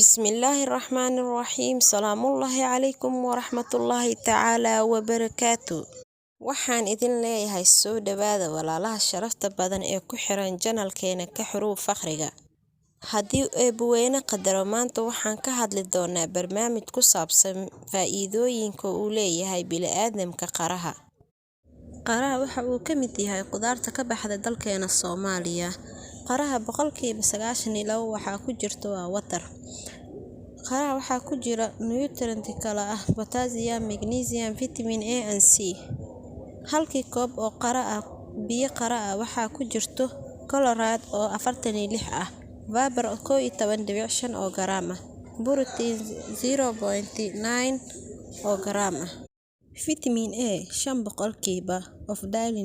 Bismillaahi Raxmaani Raxiim. Salaamullaahi calaykum waraxmatullaahi tacaalaa wabarakaatu. Waxaan idin leeyahay soo dhawaada, walaalaha sharafta badan ee ku xiran channelkeena Ka Xuruuf Fakhriga. Haddii Eebbaweyne qadaro, maanta waxaan ka hadli doonaa barnaamij ku saabsan faa'iidooyinka uu leeyahay bini'aadamka qaraha. Qaraha waxa uu ka mid yahay khudaarta ka baxda dalkeena Soomaaliya. Qaraha 92% waxaa ku jirta waa water. Qaraha waxaa ku jira nutrient kala ah potassium, magnesium, vitamin A and C. Halkii koob oo qara ah, biyo qara ah, waxaa ku jirto calorie oo 46 ah, fiber 11.5 oo garaam ah, protein 0.9 oo garaam ah. Vitamin A 5% of daily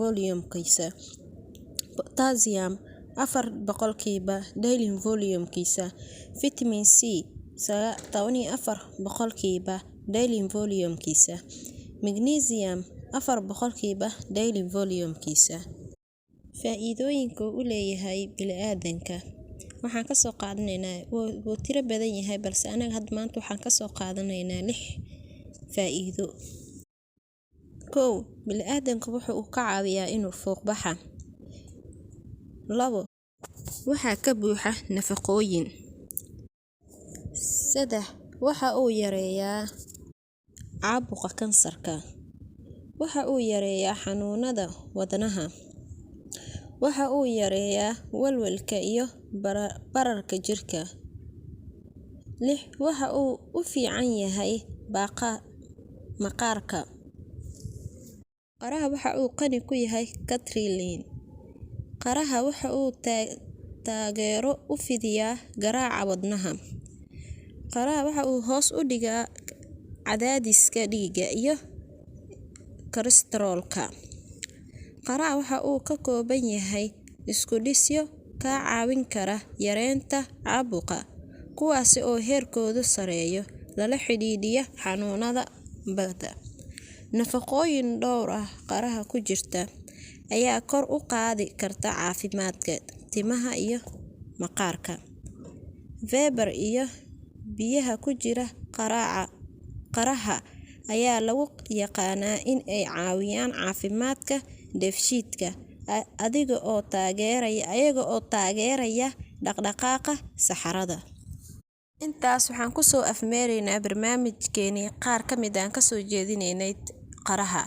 volume-kiisa, potassium 4% daily volume-kiisa, vitamin C 14% daily volume-kiisa, magnesium 4% daily volume-kiisa. Faa'iidooyinka uu u leeyahay bini'aadanka waxaan kasoo qaadanaynaa, wuu tiro badan yahay, balse anaga hadda maanta waxaan kasoo qaadanaynaa lix faa'iido. 1, bini'aadanka wuxuu ka caawiyaa inuu fuuqbaxa. 2, waxaa ka buuxa nafaqooyin. 3, waxa uu yareeyaa caabuqa kansarka. Waxa uu yareeyaa xanuunada wadnaha. Waxa uu yareeyaa walwalka iyo bararka jirka. 6, waxa uu u fiican yahay baaqa maqaarka. Qaraha waxa uu qani ku yahay citrulline. Qaraha waxa uu taageero u fidiyaa garaaca wadnaha. Qaraha waxa uu hoos u dhigaa cadaadiska dhiigga iyo kolestaroolka. Qaraha waxa uu ka kooban yahay isku dhisyo kaa caawin kara yareynta caabuqa, kuwaasi oo heerkoodu sareeyo lala xidhiidhiya xanuunada bada. Nafaqooyin dhowr ah qaraha ku jirta ayaa kor u qaadi karta caafimaadka timaha iyo maqaarka. Fiber iyo biyaha ku jira qaraha ayaa lagu yaqaanaa in ay caawiyaan caafimaadka dheefshiidka, adiga oo taageeraya ayaga oo taageeraya dhaqdhaqaaqa saxarada. Intaas waxaan kusoo afmeeraynaa barnaamijkeenii qaar ka mid aan kasoo jeedinaynay qaraha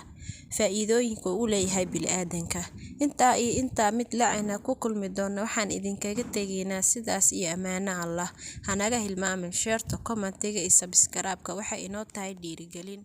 faa'iidooyinka uu u leeyahay bini'aadanka. Intaa iyo intaa mid lacana ku kulmi doona, waxaan idinkaga tegaynaa sidaas iyo ammaano Allah. Hanaga hilmaamin shareta, commentiga iyo subscribe-ka, waxay inoo tahay dhiirigelin.